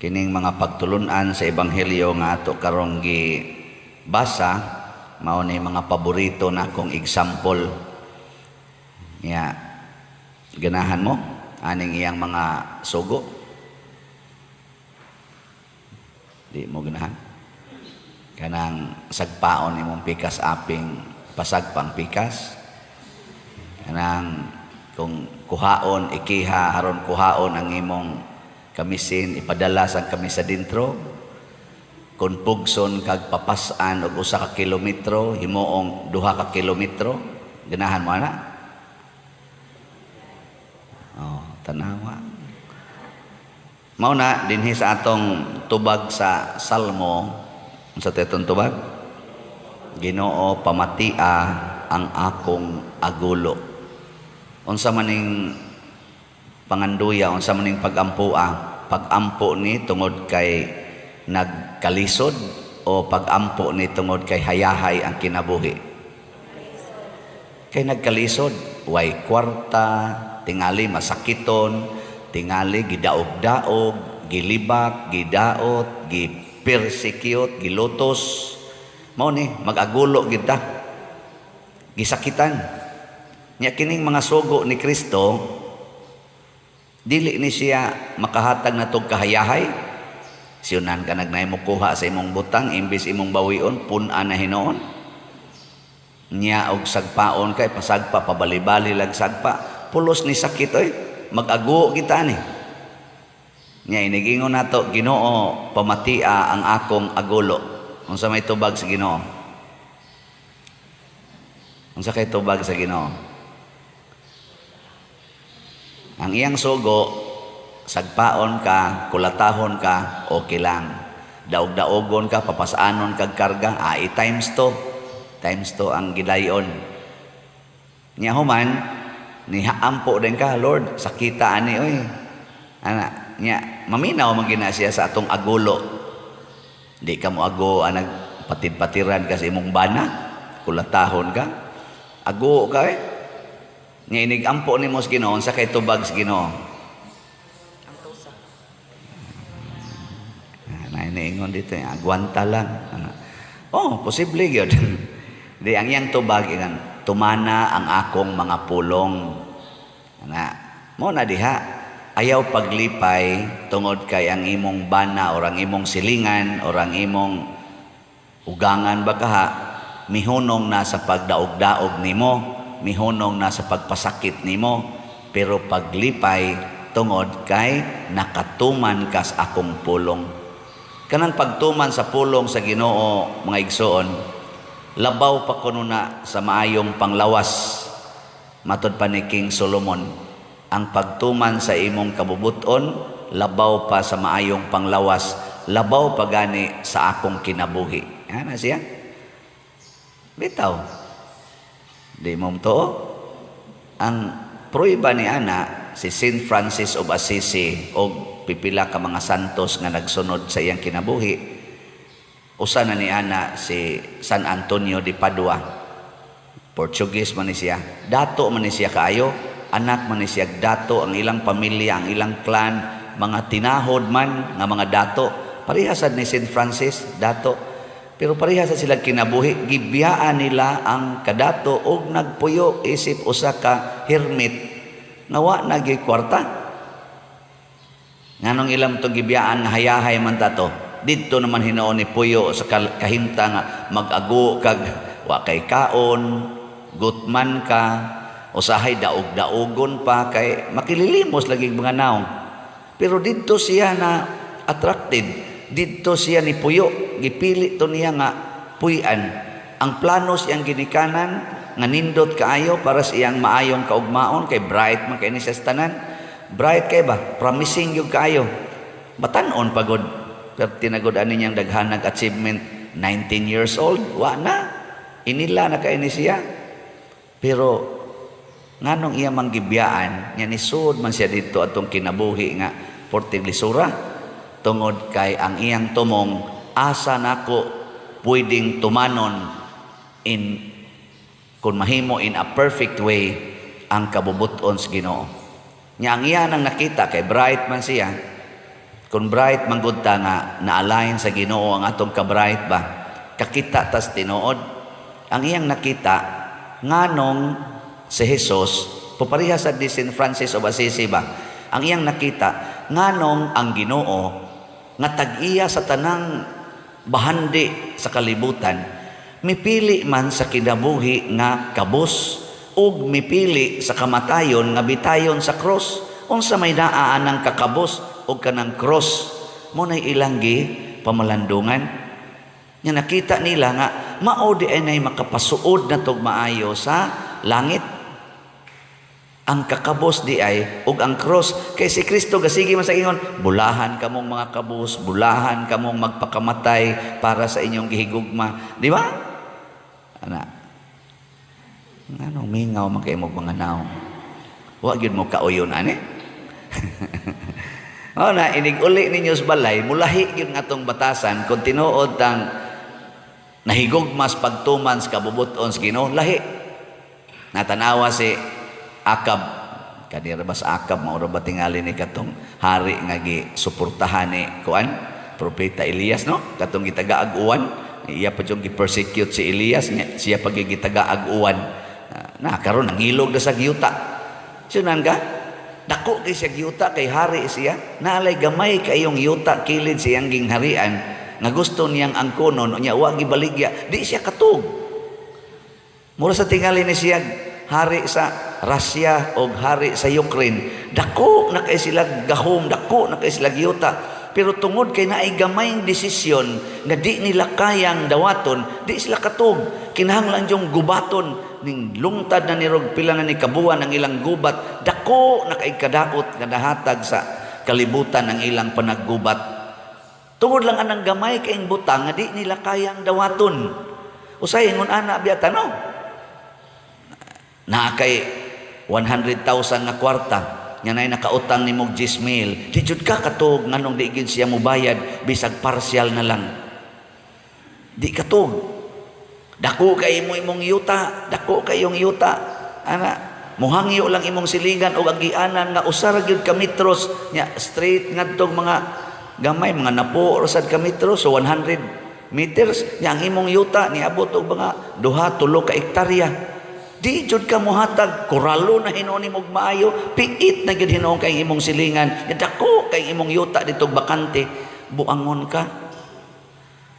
Kining mga pagtulunan sa ebanghelyo nga ato karong gi basa mao ni mga paborito na akong example. Nya ganahan mo aning iyang mga sugo? Di mo ganahan? Kanang sagpaon imong pikas aping pasagpang pikas. Kanang kung kuhaon ikiha aron kuhaon ang imong kamisin ipadala sa kamisa dintro. Kung pugson kag papas-an og 1 ka kilometro, himuong 2 ka kilometro, ganahan mo ana? Oh, tanawa. Mao na dinhi sa atong tubag sa Salmo, unsa tetong tubag? Ginoo, pamatia ang akong agulo. Unsa maning panganduya, unsa maning pag-ampoa? Pag-ampo ni tungod kay nagkalisod o pag-ampo ni tungod kay hayahay ang kinabuhi? Kay nagkalisod, way kwarta, tingali masakiton, tingali gidaog-daog, gilibak, gidaot, gipersecute, gilutos. Mao ni mag-agulo gid ta. Gisakitan. Nya kining mga sugo ni Kristo dili ni siya makahatag natog kahayahay. Siyunan ka nagnay mo kuha sa imong butang, imbis imong bawion, pun-an na hinuon. Nya og sagpaon kay pasagpa pabalibali lag sagpa, pulos ni sakit oy, mag-ago kita ni. Nya inigingon nato, Ginoo, pamatia ang akong agulo. Unsa may tubag sa Ginoo? Unsa kay tubag sa Ginoo? Ang iyang sugo, sagpaon ka, kulatahon ka, okay lang. Daog-daogon ka, papasanon kag karga, ai times 2. Times 2 ang gidayon. Nya human, nihaampo din ka, Lord, sakita ani oy. Ana, nya maminaw man gina siya sa atong agulo. Di ka mo ago anag patid-patiran ka sa imong bana, kulatahon ka. Ago ka eh. Nya inig-ampo nimo sa Ginoo, unsa kay tubag sa Ginoo? Ah, naingon dito, agwanta lang. Oh, posible gyud. Di ang iyang tubag ingan, tumana ang akong mga pulong. Ana, mo na diha. Ayaw paglipay tungod kay ang imong bana or ang imong silingan or ang imong ugangan ba kaha mihunong na sa pagdaog-daog nimo, mihunong na sa pagpasakit nimo, pero paglipay tungod kay nakatuman kas akong pulong. Kanang pagtuman sa pulong sa Ginoo, mga igsoon, labaw pa kuno na sa maayong panglawas. Matod pa ni King Solomon, ang pagtuman sa imong kabubuton labaw pa sa maayong panglawas, labaw pa gani sa akong kinabuhi. Ana siya? Bitaw. Di mo to. Ang pruiba ni ana si Saint Francis of Assisi og pipila ka mga santos nga nagsunod sa iyang kinabuhi. Usa na ni ana si San Antonio de Padua. Portuguese man ni siya. Dato man ni siya kaayo. Anak man ni siya dato, ang ilang pamilya, ang ilang clan, mga tinahod man nga mga dato. Parehasad ni Saint Francis, dato. Pero parehasad sila kinabuhi, gibiyaan nila ang kadato og nagpuyo isip usa ka hermit nga wa na gyud kwarta. Nganong ilang tong gibiyaan nga hayahay man ta to? Didto naman hinuon ni puyo sa kahimta nga mag-ago kag wa kay kaon, gutman ka, usahay daog-daogon pa kay makililimos lagi mga naong. Pero didto siya na attracted, didto siya ni puyo, gipili to niya nga puy-an. Ang plano siyang ginikanan nga nindot kaayo para sa iyang maayong kaugmaon kay bright man kay ni siya sa tanan. Bright kay ba? Promising gyud kaayo. Batan-on pagod. Pero tinagod ani niyang daghanag achievement, 19 years old, wa na. Inila na kay ni siya. Pero nganong iya mang gibiyaan, nya nisud man siya didto atong kinabuhi nga porting lisura, tungod kay ang iyang tumong asa nako pwedeng tumanon in kung mahimo in a perfect way ang kabubuton sa Ginoo. Nya ang iya nang nakita kay bright man siya. Kung bright man gud ta nga na-align sa Ginoo ang atong ka-bright ba, kakita tas tinuod. Ang iyang nakita, nganong si Jesus, pupareha sa di Saint Francis of Assisi ba, ang iyang nakita, nganong ang Ginoo nga tag-iya sa tanang bahandi sa kalibutan, mipili man sa kinabuhi nga kabos ug mipili sa kamatayon nga bitayon sa cross. Unsa may naa anang kakabos ug kanang cross? Mo nay ilang gi pamalandungan nga nakita nila nga mao di ay makapasuod na tog maayo sa langit ang kakabos di ay ug ang cross, kay si Kristo gasige man sa ingon, "Bulahan kamong mga kabos, bulahan kamong magpakamatay para sa inyong gihigugma," di ba? Ana, nganong mingaw man kay mo mga naong? Wa gyud mo kauyon ani. O na, inig uli ninyo sa balay, mulahi gyud nga atong batasan kung tinuod tang nahigugmas pagtuman sa kabubuton sa Ginoo, lahi. Natanawa si Akab, kanira ba sa Akab, maura ba tingali ni katong hari nga gi suportahan ni kuan, Propeta Elias, no? Katong gitagaag uwan, iya pa yung gi-persecute si Elias, siya pa gitagaag uwan. Na karon nangilog na sa giyuta. Sunan ka? Dako kay siya yuta kay hari siya. Naalay gamay kayong yuta kilid siyang gingharian nga gusto niyang angkonon, unya wa gibaligya, di siya katug. Mura sa tingali ni siya hari sa Russia o hari sa Ukraine. Dako na kay sila gahom, dako na kay sila yuta. Pero tungod kay naay gamayng desisyon nga di nila kayang dawaton, di sila katug. Kinahanglan yung gubaton ning lungtad na ni rog pila na ni kabuan ang ilang gubat. Dako na kay kadaot nga nahatag sa kalibutan ang ilang panaggubat. Tungod lang anang gamay kaing butang nga di nila kayang dawaton. Usay ingon ana biya no? Naa kay 100,000 nga kwarta nga nay nakautang nimo 10 mil, di jud ka katug nganong di gyud siya mobayad bisag partial na lang. Di katug. Dako kay mo imong yuta, dako kayong yuta. Ana, muhangyo lang imong silingan og agianan nga usa ra gyud ka metros nya straight ngadtong mga gamay, mga napo ra sad ka metros, so 100 meters nya ang imong yuta niabot og mga 2, 3 ka hektarya. Di jud ka mohatag, koralo na hinuon nimo maayo, piit na gyud hinuon kay imong silingan. Nya dako kay imong yuta dito bakante, buangon ka.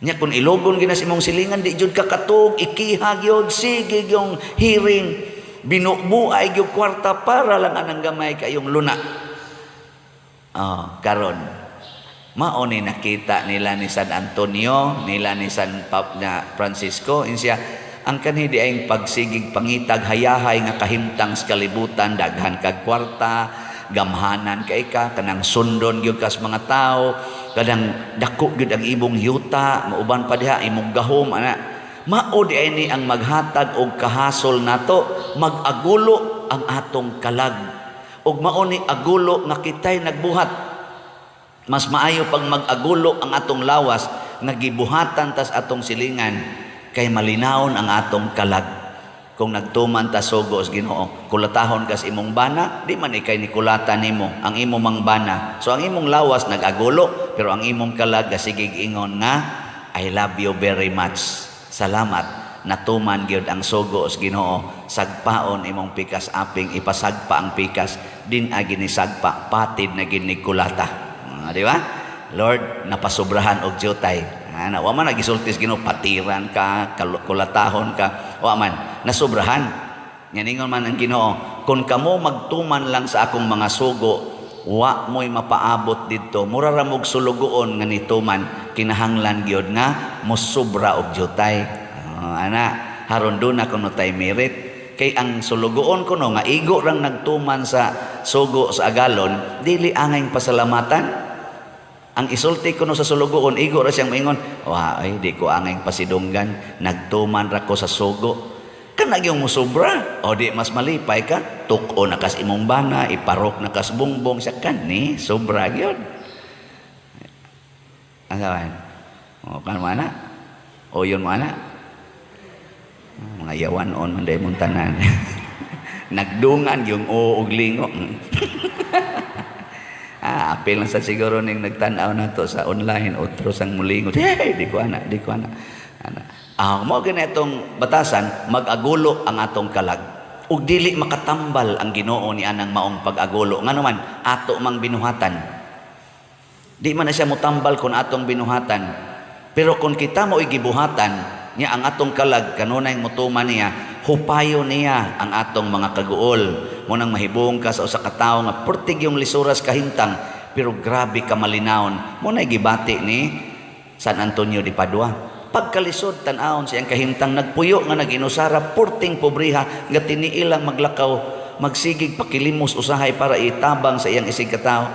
Nya kung ilogon gina sa imong silingan, di jud ka katug, ikiha gyud, sige yung hearing, binubuay gyud kwarta para lang anang gamay kayong luna. Oh, karon mao ni nakita nila ni San Antonio, nila ni San Pap na Francisco, insya ang kanhi di ay pagsigig pangitag hayahay nga kahimtang sa kalibutan, daghan kag kwarta, gamhanan kay ka, kanang sundon gyud kas mga tao, kanang dako gyud ang imong yuta, mauban pa diha imong gahom ana. Mao di ay ni ang maghatag og kahasol nato, mag-agulo ang atong kalag. Ug mao ni agulo nga kitay nagbuhat. Mas maayo pag mag-agulo ang atong lawas nga gibuhatan tas atong silingan kay malinawon ang atong kalag. Kung nagtuman ta sugo sa Ginoo, kulatahon kas imong bana, di man ikay ni kulata nimo ang imo mang bana. So ang imong lawas nag-agulo, pero ang imong kalag gasigig ingon nga, "I love you very much. Salamat, natuman gyud ang sugo sa Ginoo. Sagpaon imong pikas aping, ipasagpa ang pikas din agi ni sagpa, patid na gid ni kulata." Ah, di ba? Lord, napasobrahan og jutay. Ana, wa man nagisulti sa Ginoo, patiran ka, kulatahon ka, wa man nasobrahan. Nganingon man ang Ginoo, "Kung kamo magtuman lang sa akong mga sugo, wa mo'y mapaabot didto." Mura ra mog sulugoon nga nituman, kinahanglan gyud nga mosobra og jutay. Oh, ana, haron duna kuno tay merit. Kay ang sulugoon kuno nga igo rang nagtuman sa sugo sa agalon, dili angay pasalamatan. Ang isulti kuno sa sulugoon, igo ra siyang moingon, "Wa ay di ko angay pasidunggan, nagtuman ra ko sa sugo." Kana gyung mosobra, o di mas malipay ka, tuk-o na kas imong bana, iparok na kas bongbong siya kani, sobra gyud. Ang gawan. O kan mo ana? O yun mo ana? Mga yawan on man mong tanan. Nagdungan yung o og lingo. Ah, Apil na sa siguro ning nagtan-aw na to sa online, otro sang mulingot. Hey, di ko ana, di ko ana. Ana. Ah, mo gani atong batasan, mag-agulo ang atong kalag. Ug dili makatambal ang Ginoo ni anang maong pag-agulo. Ngano man ato mang binuhatan. Di man na siya mutambal kung atong binuhatan. Pero kung kita mo gibuhatan niya ang atong kalag kanunay mutuman niya, hupayo niya ang atong mga kaguol. Mo nang mahibong ka sa usa ka tawo nga pertig yung lisuras kahimtang, pero grabe ka malinawon. Mo na gibati ni San Antonio de Padua. Pagkalisod tan-awon siyang kahimtang, nagpuyo nga nag-inusara, purting pobriha nga tiniilang maglakaw, magsigig pakilimos usahay para itabang sa iyang isig katawo.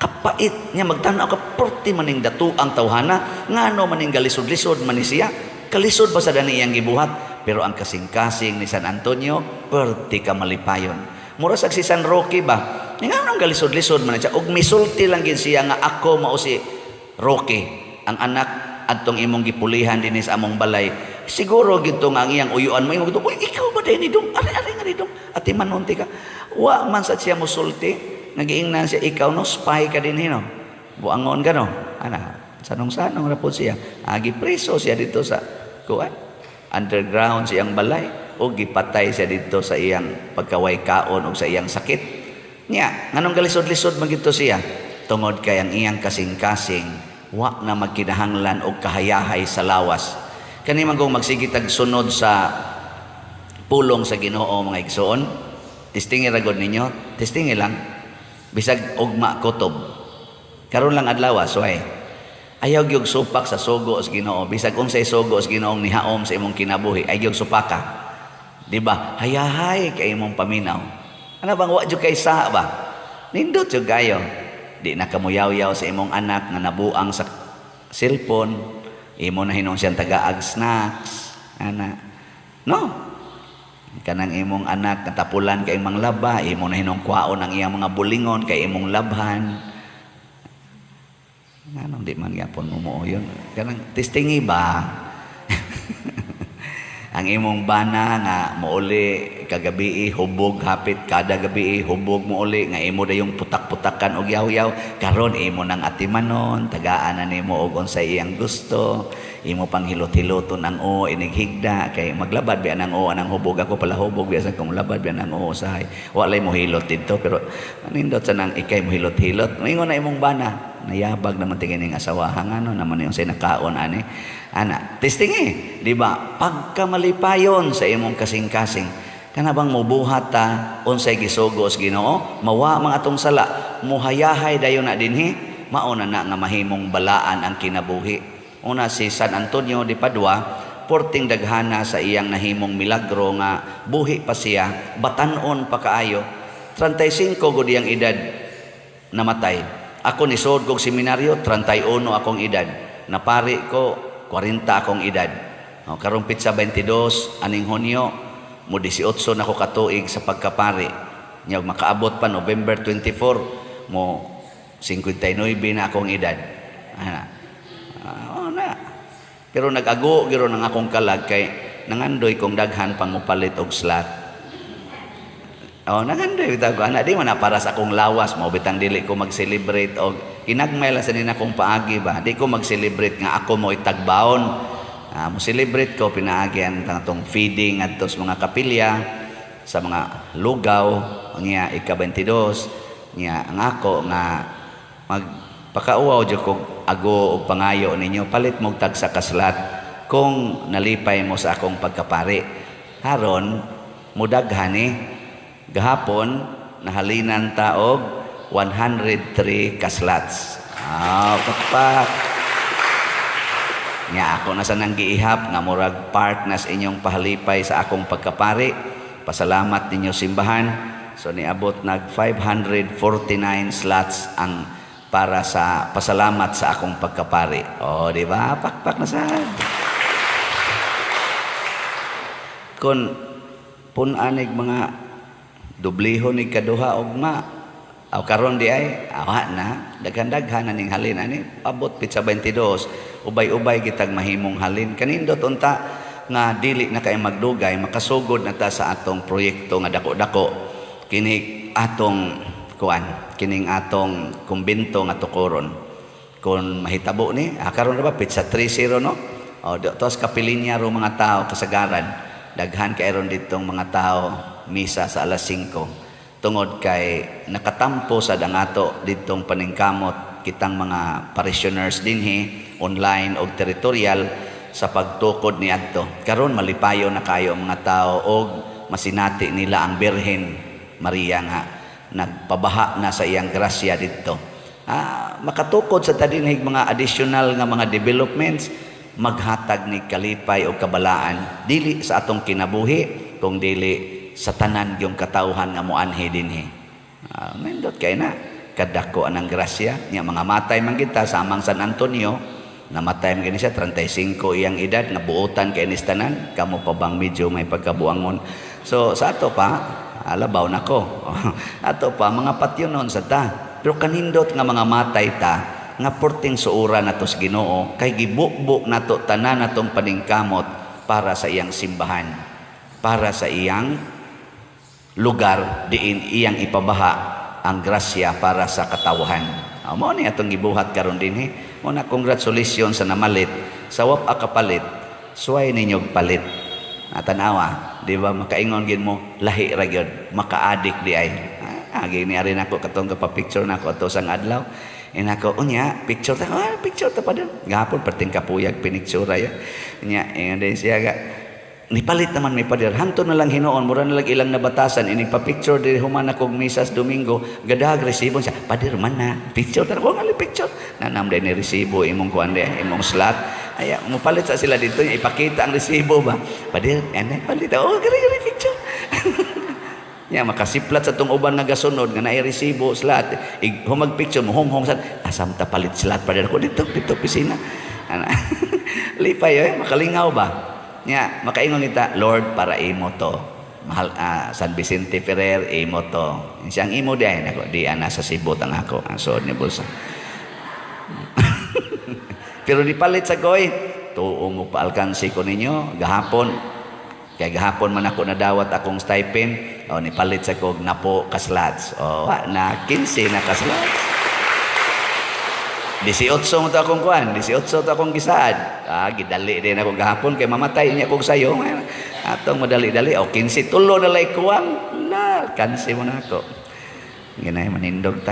Kapait niya magtan-aw ka, purti maning datu ang tawhana, ngano maning galisod-lisod man ni siya, kalisod ba sa dani iyang gibuhat? Pero ang kasing-kasing ni San Antonio, perti ka malipayon. Mura sag si San Roque ba, ngano ang galisod-lisod man siya, ug misulti lang gid siya nga ako mao si Roque, ang anak adtong imong gipulihan dinhi sa among balay. Siguro gito nga ang iyang uyuan mo imong gito, "Uy, ikaw ba ni dong? Ari-ari nga ni dong." Ati manunti ka. Wa man sa siya musulti, nagiingnan siya, "Ikaw no, spy ka din no. Buangon ka no." Ana, sanong-sanong ra po siya. Agi preso siya dito sa kuan. Underground siyang balay o gipatay siya dito sa iyang pagkaway kaon o sa iyang sakit. Nya, nganong galisod-lisod man gito siya? Tungod kay ang iyang kasing-kasing wa na magkinahanglan og kahayahay sa lawas. Kani man kung magsige tag sunod sa pulong sa Ginoo, mga igsoon, testingi ra gud ninyo, testingi lang bisag ugma kutob. Karon lang adlaw, suway. Ayaw gyud supak sa sugo sa Ginoo, bisag unsay sugo sa Ginoong nihaom sa imong kinabuhi, ay gyud supaka. Di ba? Hayahay kay imong paminaw. Ano bang wa jud kay sa ba? Nindot jud kayo. Di na kamuyaw-yaw sa imong anak nga nabuang sa cellphone, imo na hinuon siyang tagaag snacks, ana. No? Kanang imong anak natapulan kay manglaba, imo na hinuon kwaon ang iyang mga bulingon kay imong labhan. Nganong di man gyapon mo mo yun? Kanang testingi ba? Ang imong bana nga mouli kagabi, hubog hapit kada gabi, hubog mouli nga imo dayong putak-putakan og yaw-yaw, karon imo nang atimanon, tagaan na nimo og unsay iyang gusto, imo pang hilot-hiloton ang o inighigda kay maglabad biya nang o anang hubog, ako pala hubog biya sa kung labad biya nang o usahay walay mo hilot didto, pero nindot sa nang ikay mo hilot-hilot. Moingon na imong bana, "Nayabag naman tingin ning asawa, ngano naman yung say nakaon ani?" Ana, testing eh, di ba? Pagkamalipayon sa imong kasing-kasing, kana bang mubuhat ta unsay gisugo sa Ginoo, mawa mga atong sala, muhayahay dayon na dinhi, mao na na nga mahimong balaan ang kinabuhi. Una si San Antonio de Padua, porting daghana sa iyang nahimong milagro nga buhi pa siya, batan-on pa kaayo. 35 gud iyang edad namatay. Ako nisod kog seminaryo, 31 akong edad. Napari ko, 40 akong edad. O, karong pitsa 22, aning Hunyo, mo 18 na ko katuig sa pagkapari. Nya makaabot pa November 24, mo 59 na akong edad. Ana. Oh, na. Pero nag-ago giro ng akong kalag kay nangandoy kong daghan pang mopalit og slot. Oh, nangandoy bitaw ko ana, di man na para sa akong lawas, mao bitang dili ko mag-celebrate og kinagmay lang sa nina akong paagi ba. Di ko mag-celebrate nga ako mo itagbaon. Mo celebrate ko pinaagi ang atong feeding adto sa mga kapilya, sa mga lugaw niya ika-22 niya. Ang ako nga magpakauwaw jud kog ago og pangayo ninyo, palit mo tag sa kaslat kung nalipay mo sa akong pagkapari. Haron mudaghan ni gahapon nahalinan ta og 103 kaslats. Ah, pakpak. Nya ako na sa nang giihap nga murag part na sa inyong pahalipay sa akong pagkapari. Pasalamat ninyo simbahan. So niabot nag 549 slots ang para sa pasalamat sa akong pagkapari. O, di ba? Pakpak na sad. Kun pun-anig mga dublihon ni kaduha ugma aw karon di ay awa na daghan-daghan na ning halin ani abot pitsa 22, ubay-ubay kitag mahimong halin. Kanindot unta nga dili na kay magdugay makasugod na ta sa atong proyekto nga dako-dako kini atong kuan, kining atong kumbento nga tukoron. Kung mahitabo ni, karon ra ba petsa 30, no? O tos kapilinya ro mga tao kasagaran. Daghan kay ron ditong mga tao misa sa alas 5 tungod kay nakatampo sa ato ditong paningkamot kitang mga parishioners dinhi, online og territorial, sa pagtukod ni adto. Karon malipayo na kayo ang mga tao og masinati nila ang Birhen Maria nga nagpabaha na sa iyang grasya didto. Makatukod sa ta dinhig mga additional nga mga developments, maghatag ni kalipay o kabalaan dili sa atong kinabuhi kung dili sa tanan yung katawhan nga moanhi dinhi. Nindot kay na kadako anang grasya nya. Mga matay man kita samang San Antonio, namatay man gani siya, 35 iyang edad, nga buotan kay ni tanan. Kamo pa bang medyo may pagkabuangon? So sa ato pa, alabaw nako, ato pa mga patyonon sa ta, pero kanindot nga mga matay ta nga porting suura nato sa Ginoo kay gibukbuk nato tanan natong paningkamot para sa iyang simbahan, para sa iyang lugar diin iyang ipabaha ang grasya para sa katawhan. Mao ni atong gibuhat karon dinhi. Mo na congratulations sa namalit. Sa wa pa kapalit, suway ninyo palit. Tanawa, di ba makaingon gid mo, lahi ra gyud, makaadik di ay. Agi ni ari nako katong pa-picture nako ato sang adlaw. Inako, unya, picture ta, picture ta pa din. Gahapon, perting kapuyag, pinicture ya. Unya, ingon din siya ga, nipalit naman may pader. Hanto na lang hinuon, mura na lang ilang nabatasan, ini pa picture diri human akong misas Domingo, gadag resibo siya. Pader man na, picture ta ko nga picture. Nanam din ni resibo imong kuan di, imong slot. Ay, mupalit sa sila dito, ipakita ang resibo ba. Pader, ane palit. Oh, gari gari picture. Ya makasiplat sa tong uban nga gasunod nga naay resibo slot. Ig humag picture mo honghong sa asam ta palit slot, pader ko dito dito opisina. Ana. Lipay eh, makalingaw ba? Nya, makaingon kita, "Lord, para imo to." Mahal, San Vicente Ferrer, imo to. Siyang imo di ay nako, di ana sa Cebu ang ako, ang suod ni bulsa. Pero di palit sa koy, tuo mo paalkansi ko ninyo gahapon. Kay gahapon man ako nadawat akong stipend, o nipalit sa kog napo ka slots. O na 15 na ka slots. 18 mo to akong kuan, 18 to akong gisaad. Gidali din ako gahapon kay mamatay niya kog sayo. Atong madali-dali, o 15 tulo na lay kuwang. La, kansi mo na ako. Ginay manindog ta.